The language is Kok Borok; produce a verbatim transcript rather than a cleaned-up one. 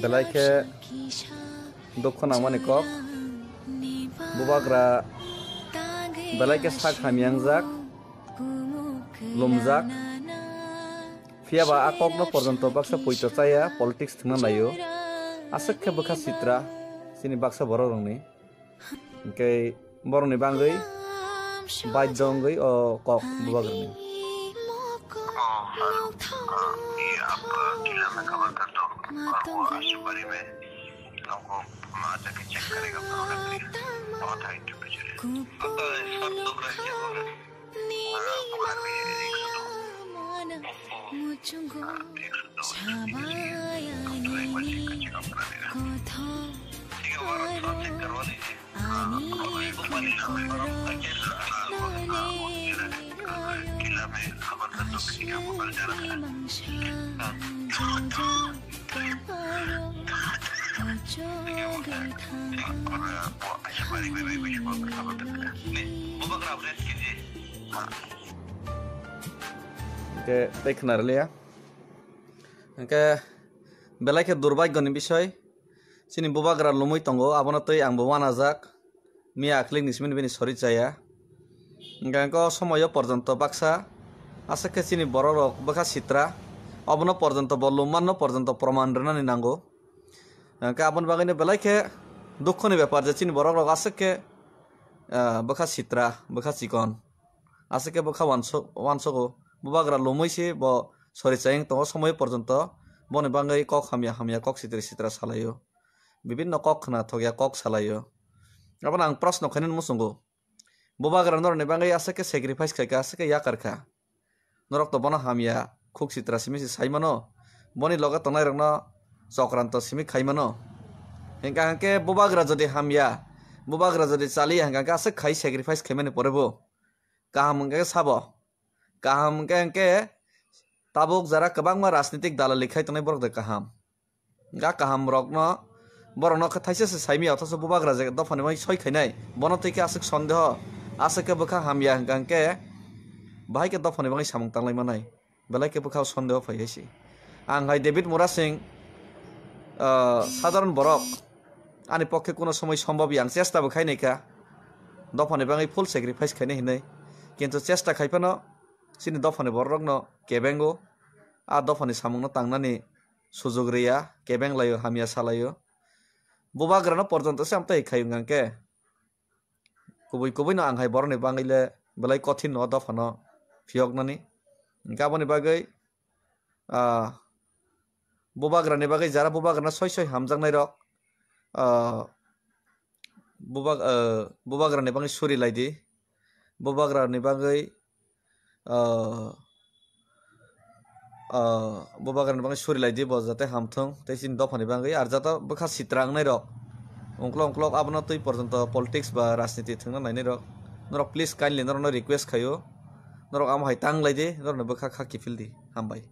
Belai khe dukhu nangmani kok. Bubagra belai khe sak hamya wngjak, lumjak. Phiya ba a kokno porjonto baksa poito chaya politics thwngna naio. Aswk khe bwkha sitra chini baksa borok rokni. Hwnkhe borokni bangwi baidho wngwi o kok bubagrani. Hwnkhe tei khwnarwliya. Hwnkhe belai khe durbagyoni bisoi. Chini bubagra lumwi tongo, abono twi angbo uanajak. Miya akhlikni simi bini sori chaya. Hwnkhe o somoyo porjonto baksa aswk khe chini borok rok bwkha sitra. Obono porjonto bo lummanno porjonto proman rwnani nango. Hwnkhe aboni bagwino belai khe dukhoni bepar je chini borok rok aswk khe, ah, bwkha sitra, bwkha chikon. Aswk khe bwkha uanso-, uansogo. Bubagra lumwi se bo sori chayeng tongo, somoi porjonto boni bagwi kok hamya hamya, kok sitra sitra salaio. Bibinno kok khna thokya kok salaio. Abono ang proshno khainani muchungo. Bubagra norokni bagwi aswk khe sacrifice khaikha, aswk khe yakar kha. Norok to bono hamya, khuk sitra simi se sai mano. Boni loge tongnairokno chokranto simi khai mano. Hwnkha hwnkhe bubagra jodi hamya, bubagra jodi chaliya hwnkha hwnkhe aswk khai sacrifice khaimani pore bo. Kaham hwnkhe sabo. Kaham hwnkhe, hwnkhe tabuk jara kwbangma rajnitik dalali khai tongnai borok de kaham. Ga kaham rokno, borokno khe thaisa se saimaya, othocho bubagra je dophani bai soi khainai. Bono twi khe aswk sondeho, aswk khe bwkha hamya hwnkha hwnkhe, bahai khe dophani bagwi samung tanglai manai. Belai khe bwkha o sondeho phai hai se. Ang hai David Murasing, ah, sadharon borok, ani pokhe kuno somoi sombhob ya, ang chesta bo khainai kha, dophani bagwi full sacrifice khainai hinwi. Kintu chesta khai phano chini dophani borok rokno kebengo, a dophani samungno tangnani sujug riya, kebeng laio, hamya salaio. Bubagrano porjonto se amtwi khai wngkha hwnkhe, kubui kubui no ang hai borokni bagwi le belai kothin no o dophano phiyoknani. Hwnkhe aboni bagwi, ah, bubagrani bagwi jara bubagrano soi soi hamjaknai rok, ah, bubag-, ah, bubagrani bagwi suri lai di. Bubagrani bagwi, ah, ah, bubagrani bagwi suri lai di bo jate hamthung tei chini dophani bagwi, ar jata bwkha sitra wngnai rok ungklok ungklok abono twi porjonto politics ba rajniti thwngna nainai rok. Norok please kindly norokno request khaio, norok amo hai tang lai di, norokni bwkha kha kiphil di. Hambai.